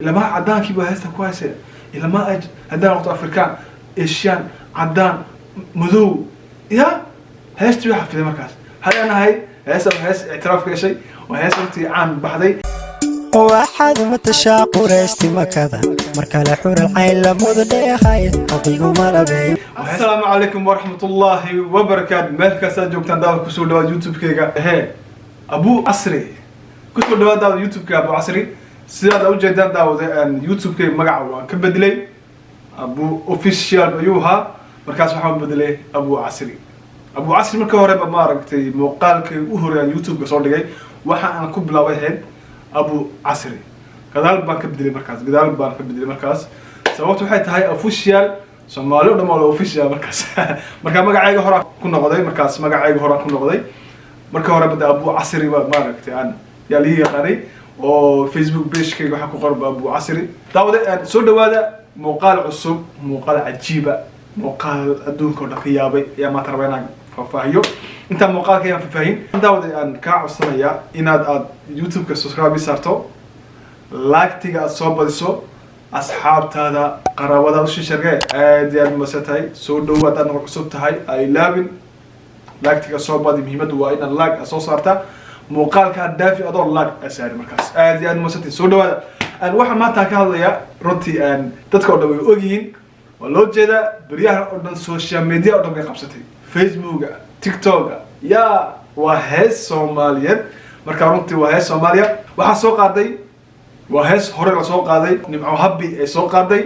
Ilamaa cadaankii baa heesta ku haysaya, ilamaa ay haddaan noqoto Afrikaan, Asian, cadaan, madow ya heestii way xafiday. Markaas waxaa leenahay heesta waa hees ictiraaf ka heshay, waa hees runtii caan baxday. Waxaad matashaa quraysti Makada, mar kale xural cayn lamudu dheehay qalbigu malabey. Asalaamu calaykum waraxmatullaahi wabarakaatu. Meel kastaad joogtaan, daawad, kusoo dhawaad YouTube-kayga hee Abu Casri. Kusoo dhawaad, daawad, YouTube-kayga Abu Casri. Sidaad ujeedaan, daawada, YouTube-kayga magaca waan ka bedelay. Abu Official ayuu ahaa, markaas waxaan bedelay Abu Casri. Abu Casri marka horeba, maaragtay, muuqaalkay u horeeyaan YouTube-ka soo dhigay waxa aan ku bilaabay ahayd Abu Casri. Gadaal baan ka bedelay markaas, gadaal baan ka bedelay markaas. Sababtu waxay tahay Official Soomaali o dhan waa la Official markaas. Marka magacayga horaa ku noqday markaas, magacayga horaa ku noqday. Marka hore bada Abu Casri ba, maaragtay, aan yaa lii yaqaanay oo Facebook page-kayga waxaa ku qoran Abu Casri. Daawade, soo dhawaada. Muuqaal cusub, muuqaal cajiiba, muuqaal adduunka oo dhan ka yaabay ayaa maanta raba inaan faahfaahiyo. Intaan muuqaalka ayaan faahfaahin, daawade, aan kaa codsanayaa inaad aad YouTube-ka subscribe ii saarto, like-tiga aad soo badiso, asxaabtaada, qaraabada usii shargee. Aad iyo aad umahadsan tahay. Soo dhowo. Haddaad nagu cusub tahay, ay laabin, like-tiga soo badi. Muhiimaddu waa inaad like aad soo saartaa. Muuqaalka aad daafi adoo like aad saari markaas. Aad iyo aad umahadsan tahay. Soo dhawaada. Waxaan maanta ka hadlayaa, runtii dadka oo dhan way ogyihiin, waa loo jeedaa, beryahan oo dhan social media oo dhan bay qabsatay, Facebooka, TikToka. Yaa waa hees Soomaaliyeed. Marka runtii waa hees Soomaaliya waxaa soo qaaday, waa hees hore la soo qaaday, Nimco Habi ay soo qaaday.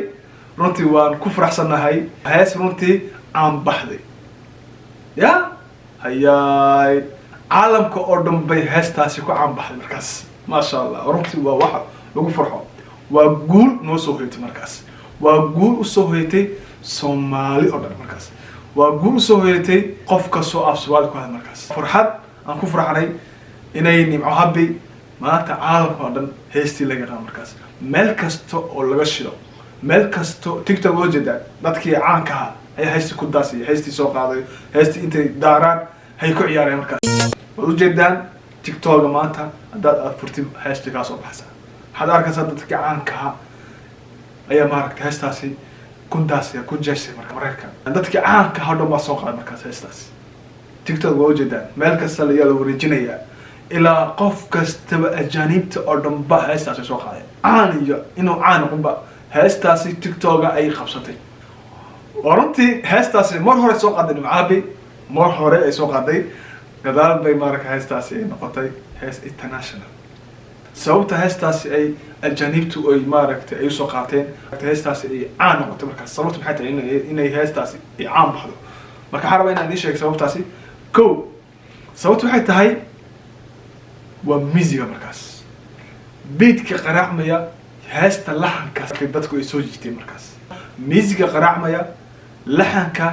Runtii waan ku faraxsannahay, hees runtii caan baxday. Ya hayaay, caalamka oo dhan bay heestaasi ku caan baxday markaas. Maasha Allah, runtii waa waxa lagu farxo, waa guul noo soo hoyatay markaas, waa guul usoo hoyatay Soomaali oo dhan markaas, waa guul usoo hoyatay qof kastoo af Soomaali ku hadla markaas. Farxad aan ku farxnay inay Nimco Habi maanta caalamka oo dhan heestii laga qaba markaas, meel kasta oo laga shido, meel kasto TikTok oo jeeda, dadkii caanka ahaa ayaa heestii ku daasaya, heestii soo qaaday, heestii intay daaraan hay ku ciyaareen markaas. Waad ujeedaan TikToka maanta haddaad aad furtid, heestii kaa soo baxsa. Waxaad arkaysaa dadkii caanka ahaa ayaa, maaragtay, heestaasi ku daasaya, ku jeesay. Marka Mareykan dadkii caanka ahaa dhan baa soo qaaday markaas heestaas. TikTok waa ujeedaan, meel kasta ayaa la wareejinayaa, ilaa qof kastaba, ajaaniibta oo dhan ba heestaasi soo qaadeen. Caan iyo inuu caan noqonba, heestaasi TikToka ay qabsatay. Waa runtii, heestaasi mar hore soo qaaday Nimco Habi, mar hore ay soo qaaday, gadaal bay marka heestaasi ay noqotay hees international. Sababta heestaasi ay ajaaniibtu ay, maaragtay, ay usoo qaateen, heestaasi ay caan noqotay markaas, sababta maxay tahay inay heestaasi ay caan baxdo? Marka waxaan rabaa inaan idiin sheego sababtaasi. Ko, sababta waxay tahay waa musiga markaas, beat-ka qaraacmaya heesta, laxankaas dadku ay soo jiiteen markaas, musiga qaraacmaya, laxanka,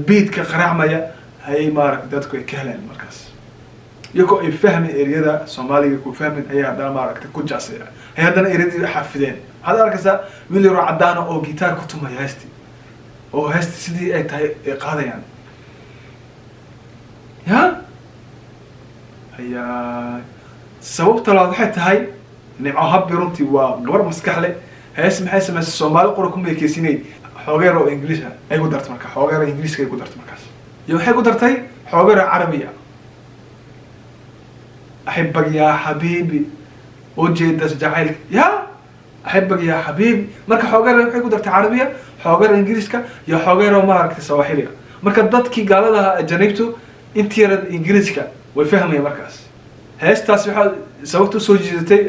beat-ka qaraacmaya ayay, maaragtay, dadku ay ka heleen markaas. Iyagoo ay fahmin ereyada Soomaaliga ku fahmin ayaa haddana, maaragtay, ku jaasaya, ay haddana ereyadii xafideen. Waxaad arkaysaa wiil yaroo caddaana oo gitaar ku tumaya heestii, oo heestii sidii ay tahay ay qaadayaan. Ya hayaa, sababta labaad waxay tahay Nimco Habbi runtii waa gabar maskax leh. Hees maxay samaysay? Soomaali qura kuma ekeysinay, xoogeer oo Ingiliisha ay ku dartay. Marka xoogeer oo Ingiliiska ay ku dartay markaas, iyo waxay ku dartay xoogeer oo Carabiya, "أحبك يا حبيبي", ujeedas jacaylka ya "أحبك يا حبيبي". Marka xoogeer waxay ku dartay Carabiya, xoogeer Ingiriiska iyo xoogeer, maaragtay, Sawaaxiliga. Marka dadkii gaalada ajaniibtu intii yarad Ingiriiska way fahmayeen markaas. Heestaasi waxaa sababta usoo jiidatay,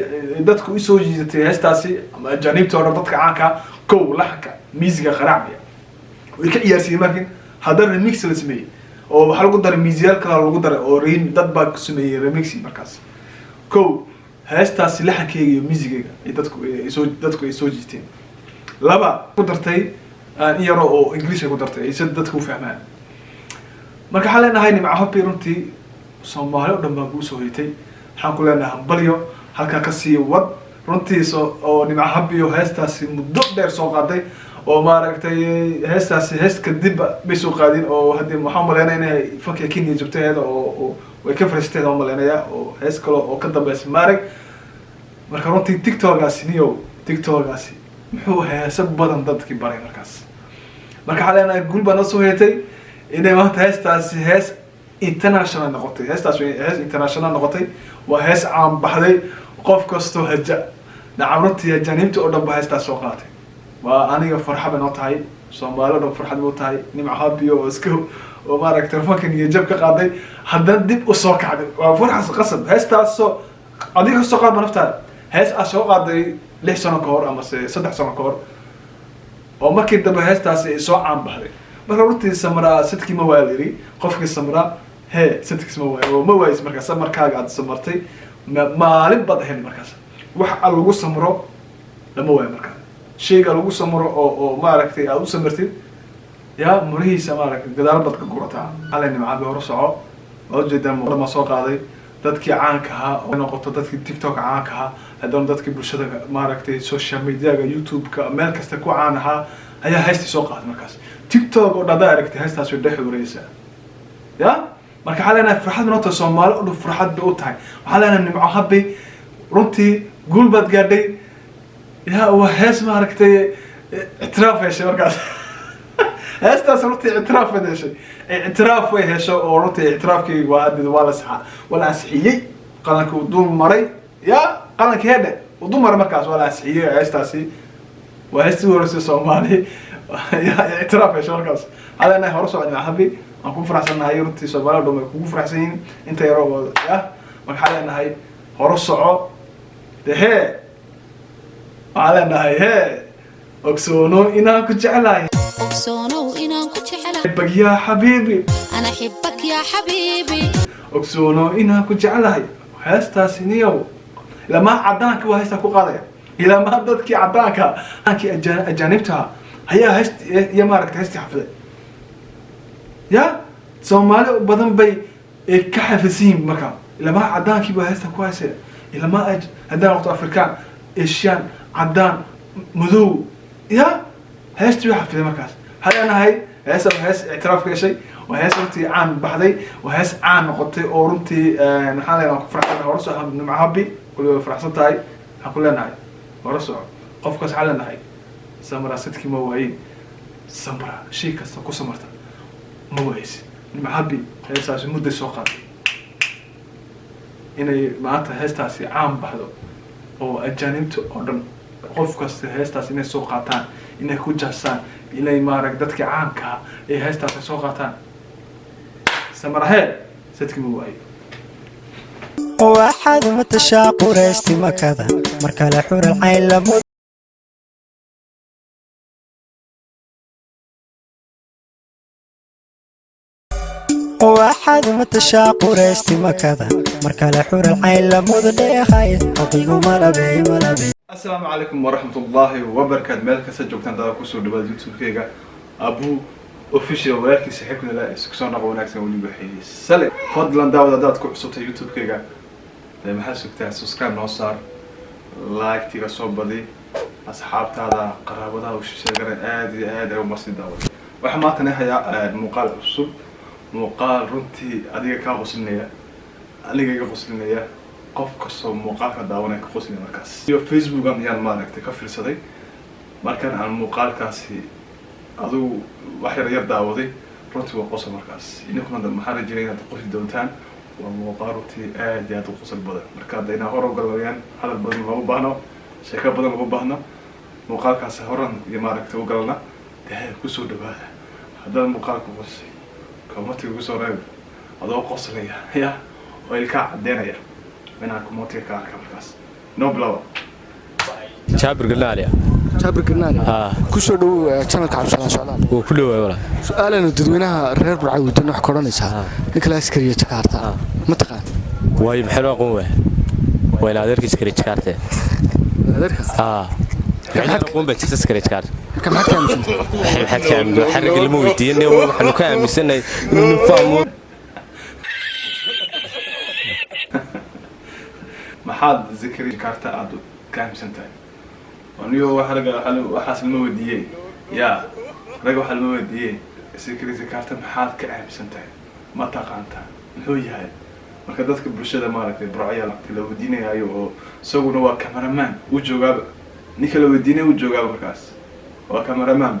dadku usoo jiidatay heestaasi ama ajaaniibta o dhan, dadka caanka, kow, laxanka, miisiga qaraacmaya way ka ciyaarsiiyeen. Markin haddana remix la sameeyey oo waxaa lagu daray miisiyaal kala lagu daray oo dad baa ku sameeyey remixi markaas. Kow, heestaasi laxankeyga iyo miisigeyga ay dadku ay soo dadku ay soo jiiteen. Laba, ku dartay in yaro oo English ay ku dartay ay si dadku u fahmaan. Marka waxaan leenahay Nimco Habi, runtii Soomaali oo dhan baa kuu soo hoytay. Waxaan ku leenahay hambalyo, halkaa kasii wad. Runtii so oo Nimco Habi oo heestaasi muddo dheer soo qaaday oo, maaragtay, heestaasi hees kadib bay soo qaadin, oo haddii waxaan umaleynaya inay fanka Kenya jabtaheeda oo way ka fariisteeda umaleynaya, oo hees kale oo ka dambeysa maarag. Marka runtii TikTokaasi niyow. TikTokaasi muxuu heeso badan dadkii baray markaas. Marka waxaa leenahay guul baa noo soo heetay inay maanta heestaasi hees international noqotay. Heestaas hees international noqotay, waa hees caan baxday. Qof kastoo haja nacam, runtii ajaaniibta oo dhan ba heestaas soo qaatay. Waa aniga farxa bay noo tahay, Soomaali o dhan farxad buu tahay. Nimco Habiyo oo iska oo maaragtay telefoonka niyajab ka qaaday, haddana dib u soo kacday, waa farxas qasab. Heestaasoo adiga kasoo qaadba naftaada, hees aad soo qaaday 6 sano ka hor ama se 3 sano ka hor, oo markii dambe heestaasi ay soo caan baxday. Marka runtii samraa sidkii ma waa layiri, qofkii samraa hee sidkiis ma waayo oo ma waayis. Markaa samarkaaga aad samartay maalin baad heli. Markaas wax a lagu samro lama waayo. Markaa shayga lagu samro oo maaragtay aad u samartid, ya murihiisa maaragtay gadaal baad ka gurataa. Alay Nimcabi, hore soco. Waa ujeedaa, ma soo qaaday dadkii caanka ahaa oo noqoto dadkii TikTok caanka ahaa, haddana dadkii bulshada maaragtay social mediaga, YouTube-ka, meel kasta ku caan ahaa ayaa heystii soo qaaday. Markaas TikTok oo dhada aragtay heestaas way dhex wareysaa ya. Marka waxaa leenahay farxad noo tahay, Soomaali oo dhan farxad bay u tahay. Waxaa leenahay Nimco Habi, runtii guul baad gaadhay. Ya waa hees maaragtay ictiraaf heshay. Markaas heestaas runtii ictiraaf baad heshay, ictiraaf way hesho oo runtii ictiraafkii waa adid, waa la saxa, waa la ansixiyey. Qalanka uu dul maray, ya qalanka hedhe uu dul maray. Markaas waa la ansixiyey heestaasi. Waa heestii u horeysay Soomaali ya ictiraaf hesho. Markaas waxaa leenahay hore socod, Nimco Habi. Waan ku faraxsannahay runtii, Soomaali o dhan way kugu faraxsan yihiin inta yaro oo ya. Marka waxaa leenahay hore soco. De hee, waxaa leenahay hee, ogsoono inaan ku jeclahay. Ogsoonow inaan ku jecelahay. أحبك يا حبيبي. أنا أحبك يا حبيبي. Ogsoono inaan ku jeclahay. Heestaasi niyow ilamaa cadaanka waa heestaa ku qaadaya, ilamaa dadkii cadaanka kii ajaanibta ayaa heest iyo maaragtay heestii xafiday. Ya Soomaali badan bay ay ka xafidsan yihiin. Marka ilamaa cadaankii baa heesta ku haysaya, ilamaa haddaan noqoto Afrikaan, Asian, cadaan, madow, ya heestii way xafiday. Markaas waxaa leenahay heesa waa hees ictiraaf ka heshay, waa hees runtii caan baxday, waa hees caan noqotay oo runtii maxaa leenahay, waan ku faraxsanahay. Hore soco, Nimco Habi, waliba way faraxsan tahay. Waxaan ku leenahay hore soco. Qofkaas waxaa leenahay samra sidkii ma waaye, samra shay kasta ku samarta ma waaysi. Nimco Habi heestaasi mudday soo qaaday inay maanta heestaasi caan baxdo oo ajaanibta oo dhan qof kasta heestaas inay soo qaataan, inay ku jaasaan, inay maarag dadka caanka ah ay heestaasi soo qaataan. Samarahee sadkii ma waayo. Waxaad matashaa quraysti Makada, mar kale xural cayn lamu. Waxaad matashaa quraysti Makada, mar kale xural cayn lamudu dheehay qalbigu malabey malabey. Asalaamu calaykum waraxmatullaahi wabarakaatu. Meel kasta joogtaan dada, kusoo dhawaad YouTube-keyga Abu Official, walaalkiisa xibnala. Isku soo noqo wanaagsan weliba xiisale. Fadlan daawad, haddaad ku cusubtay YouTube-keyga, dee maxaa sugtaa? Subscribe noo saar, like-tiga soo badi, asxaabtaada qaraabadaha u shisheegara. Aad iyo aad ay umarsi daawad. Waxaa maanta na hayaa muuqaal cusub, muuqaal runtii adiga kaa qoslinaya, aniga iga qoslinaya, qof kastoo muuqaalka daawanaya ka qoslinaya. Markaas iyo Facebookan ayaan maaragtay ka fiirsaday. Markaan aan muuqaalkaasi adigu wax yar yar daawaday, runtii waa qosol. Markaas idinkuna maxaan rajeynaya inaad qosli doontaan. Waa muuqaal runtii aad iyo aad u qosol badan. Marka hadda inaan hor ugalayaan, hadal badan looma baahno, sheeko badan looma baahno. Muuqaalkaasi horan iyo maaragtay u galana. Dee kusoo dhawaada. Haddaad muuqaalka qosay, comment-iga kusoo reeb adoo qoslaya ya oo ilkaa caddeynaya inaan comment-iga ka arka. Markaas noo bilaaba. Jaabir Galnaali. Jaabir Garnaani. Haa. Kusoo dhow channelka Cabdisalaan Socdaal. Wuu ku dhowaay walaa. Su-aalana dadweynaha reer Burcay weydiin wax ka odhanaysaa. Ninka Askariya Jakaarta ma taqaan? Waayo, maxay loo aqoon waay? Waa ina adeerkiis Askari Jakaarte. Adeerka? Haa, maxay aqoon baa jirta Askari Jakaarte. Marka maxaad ka aaminsantahay? Maxaad ka aaminsan? Xarigga lama weydiin, waxaanu ka aaminsanahay inuu nin fahmo. Maxaad Zikri Jakarta aad ka aaminsan tahay? Anigo wax ragga waxaas lama weydiiyey, ya ragga waxaa lama weydiiyey. Zikri Jakarta maxaad ka aaminsan tahay? Ma taqaantaa muxuu yahay? Marka dadka bulshada maaragtay Burcaya la weydiinayayo oo isaguna waa cameraman uu joogaaba. Ninka la weydiinay uu joogaa markaas, waa cameraman.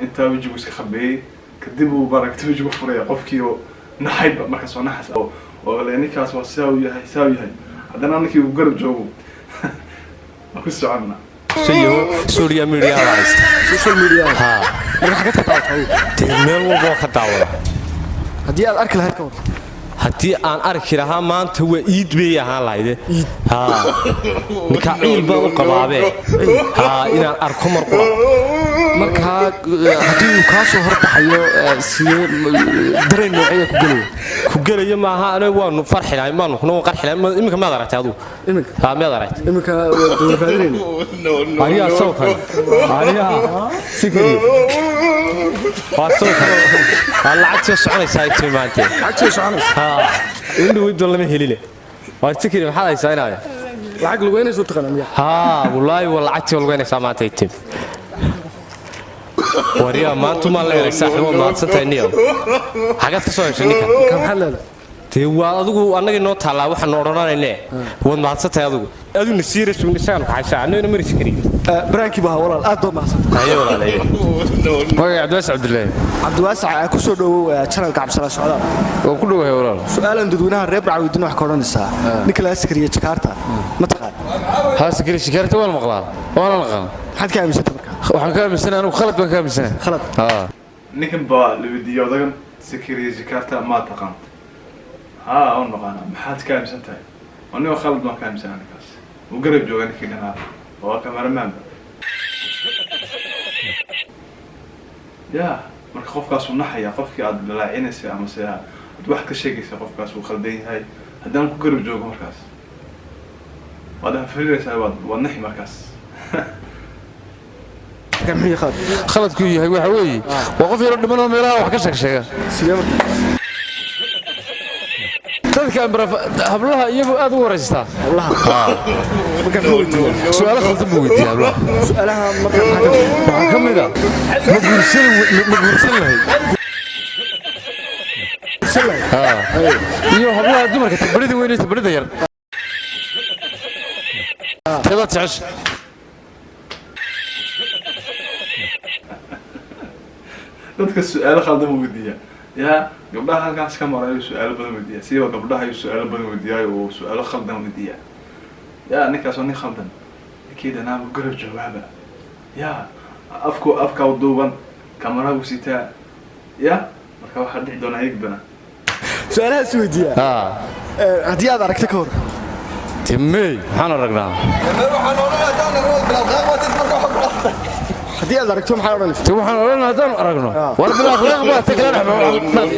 Intaa wejigu iska khabeeyey, kadib uu maaragtay wejigu furaya qofkii oo naxayba markaas, waa naxas oo le ninkaas waa sidaa uu yahay, sidaa uu yahay. Haddana ninkii uu garab joogo, waa ku soconna. Social media la haysta. Social media? Ha. Marka xagad ka daawatay? Dee meel walba waa ka daawada. Haddii aad arki lahayd, ka war? Haddii aan arki lahaa maanta, waa iid bay ahaan lahayde. Ha, ninka ciil baan u qabaabee, ha, inaan arko mar qura. Markaa haddii uu kaa soo horbaxayo, sidee dareen noocaya ku gelaya? Ku gelaya maaha, aniga waanu farxi lahay, maanu kuna qarxi lahay. Iminka maad aragtay adigu? Iminka? Ha, miyaad aragtay? Iminka waa dawla raadinayna. Anigaa sawkan, anigaa sikari waa sawkan, waa lacagtii soconaysaa intii maantee. Lacagtii soconaysa. Ha, indhow lama heline. Waa sikari, maxaad haysaa inaaya? Lacag lugeynaysa u taqaanaa miya? Haa, wallaahi, waa lacagtii lugeynaysaa maanta itim. Wariyaa, maanta maan leedahay saaxiib, waad mahadsantahay. Niyow, xagaad ka soo heshay ninka? Ka maxaad leedahay? Dee waa adigu, annaga noo taallaa waxaanu odhananayne. Waad mahadsantahay adigu, aduguna siirasugna isagaan kaxaysaa, annagana marisi kariyo. Baraankii baa, walaal, aad baad mahadsantahay. Haye walaalaye. Magaca Cabdiwaasic Cabdilaahi. Cabdiwaasac, ku soo dhowow channelka Cabdisalaam Socdaal. Waan ku dhowahay, walaal. Su-aalan dadweynaha reer Burco weydiin, wax ka odhanaysaa ninka laga Sakariye Jakarta, ma taqaan? Haa, Sakariye Jakarta waan maqlaa, waana naqaan. Maxaad ka aaminsantay marka? Waxaan ka aaminsanahay anigu, khalad baan ka aaminsanahay. Khalad? Haa. Ninkan baa la weydiiyey odagan, Sakariye Jakarta ma taqaanta? Haa, waan naqaanaa. Maxaad ka aaminsan tahay? Anigo khalad baan ka aaminsanaa ninkaas. Uu garab jooga ninkii dhanaa, waa cameraman ya. Marka qofkaas uu naxaya, qofkii aad dhalaacinaysay ama se aad wax ka sheegaysa, qofkaas uu khaldan yahay, haddaan ku garab joogo markaas waad anfirinaysaa, waad naxi markaas. Marka muxuu yahay khalad? Khaladku yahay waxa weeye, waa qof yaroo dhimanoo meelaha wax ka sheeg sheega. Sidee marka? Dadka hablaha iyagu aad u waraystaa. Hablaha marka muxuu weydiiyaa? Su-aalo khaldan buu weydiiyaa hablaha. Su-aalaha marka maxaa ka mid? Waxaa ka mid a, ma guursan lahayd? Guursan lahayd? Haa. Iyo hablaha dumarka, tabarida weyn iyo tabarida yar, teebaad jecesha? Dadka su-aalo khaldan buu weydiiyaa. Yaa gabdhaha halkaas ka mara ayuu su-aalo badan weydiiyaa, sidiiba gabdhaha ayuu su-aalo badan weydiiyaa oo su-aalo khaldan weydiiyaa. Yaa ninkaas waa nin khaldan. Ninkii dhanaaba garab joogaaba, ya afku afkaa u duuban, kamaraha buu sitaa. Ya marka waxaa dhici doonaa iyagbana. Su-aalahaas weydiiyaa? Haa. Haddii aad aragta, ka hor? Timey, maxaan aragnaa? Haddii aad aragto, maxaa odhanaysa? Te waxaan odhan, haddaan aragno, war bil akhlaaq baa ta kala dhex.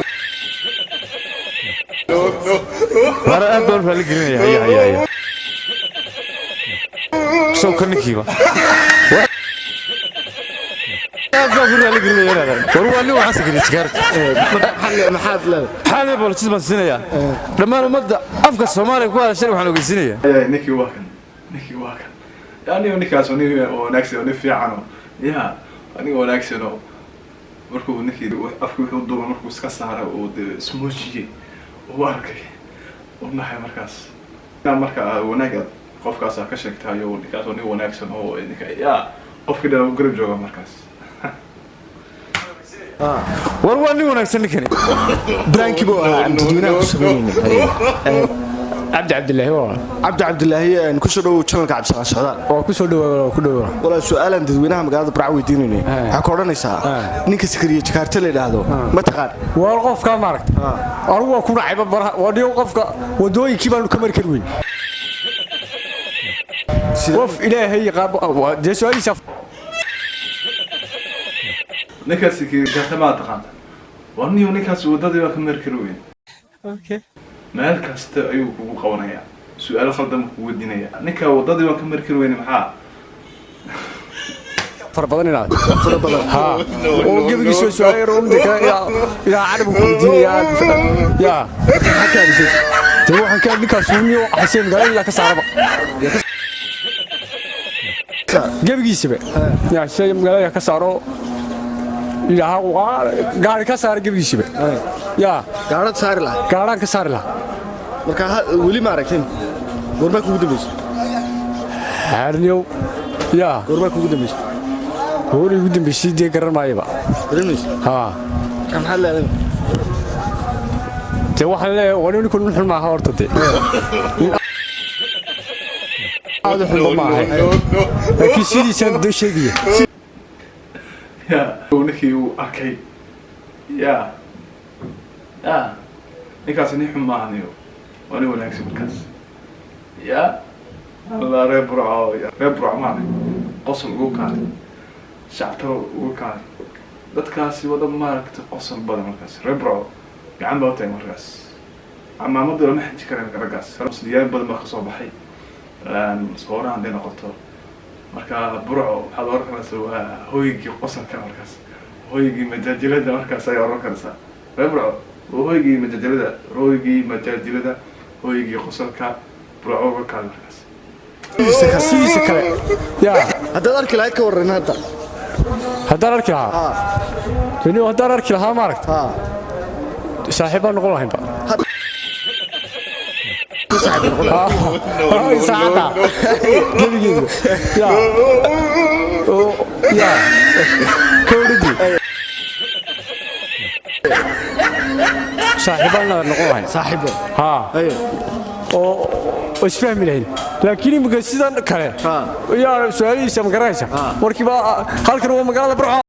War aad baan raali gelinaya. Haya haya haya, sawka ninkiiba aad baan ku raali gelinaya inaad aragto. War waa nin waxaan Sakariye Jakarta. Maxaad leedahay? Xaalay booliis baan siinayaa dhammaan ummadda afka Soomaaliya ku hadashan, waxaan ogeysiinayaa. Ay, ninkii waa kan, ninkii waa kan. Ya aniga ninkaas waa nin wanaagsan oo nin fiican oo ya aniga wanaagsan oo markuu ninkii afkii wuxuu duuba markuu iska saaray oo dee ismuujiyey, uu arkay, uu naxay markaas. Marka aad wanaag aad qofkaas aad ka sheegtayo, ninkaas waa nin wanaagsan oo ninka ya qofkii dhan uu garab jooga markaas. War waa nin wanaagsan ninkani. Baraankii buu ahaa aan dadweynaha ku sameynayna. Cabdi Cabdilaahi waa. Cabdi Cabdilaahi, ku soo dhowow channelka Cabdisalaam Socdaal. Waa ku soo dhawaa, waa ku dhawaa. Walaa, su-aalaan dadweynaha magaalada Burco weydiinaynay, waxaa ka odhanaysaa ninka Sakariye Jakaarte la yidhaahdo, ma taqaan? Waa qofka maaragta anigu waa ku dhacayba baraha, waa dhigo qofka wadooyinkii baanu ka mari kari weyn. Qof Ilaahay yaqaan waa dee su-aashiisa. Ninkaas Jakarta maa taqaanta? Waa niyo ninkaas waddadii baa ka mari kari weyn. Meel kasta ayuu kugu qabanayaa, su-aalo khaldan buu kugu weydiinaya. Ninka waddadii baan ka mari kari weyne, maxaa? Fara badan inaad fara badan ha oo gebigiisa su-aal yar oo midda kale ilaa carab ku weydiinayaa. Yaa maxaa ka aaminsan dee? Waxaan ka ninkaas niyo xaseen magaalada yaa ka saaraba gebigiisaba, yaa shay magaalada ka saaro, ilaaha gaari ka saara gebigiisaba yaa. Gaadhad saari lahaa? Gaarhaan ka saari lahaa. Marka weli ma aragtin? Goormaa kugu dambaysa? Xaarniyow yaa. Goormaa kugu dambeysay? Goor igu dambeysay dee garan maayaba. Garanaysa? Haa. Maxaad leedahay? Dee waxaan leeyahay waa ninku nin xun maaha horta, dee nin aad u xunba maaha, laakiin sidiisaan dee sheegaya. Ya, ninkii uu arkay ya ninkaasi nin xun maahan iyo waa nin wanaagsan markaas. Ya Allah, reer Burco, reer Burco maale qosol ugu kaalay, shactaro ugu kaalay dadkaasi wada maaragtay, qosol badan markaas. Reer Burco gacan baa u tahay markaas, camaamadu lama xaji karan raggaas. Diyaar badan baa kasoo baxay sooraha hadday noqoto. Marka Burco waxaad oran karaysaa waa hooygii qosolka markaas, hooygii majaajilada markaas ayaa oran karaysaa. Reer Burco waa hooygii majaajilada, hooygii majaajilada, hooygii qosolka. Burco uga kaal markaas. Sidiisa kale yaa. Haddaad arki lahayd ka warran hadda? Haddaan arki lahaa deni, haddaan arki lahaa maaragta, saaxiib baan noqon lahaynba saacadda gebigeeda ya oo ya kowdhadii saaxiibaan noqon lahayn. Saaxiibo? Haa, oo oo isfahmi lahayn, laakiin imika sidan kale yaa su-aalihiisa ma garanaysa markiiba halkan waa magaalada Burco.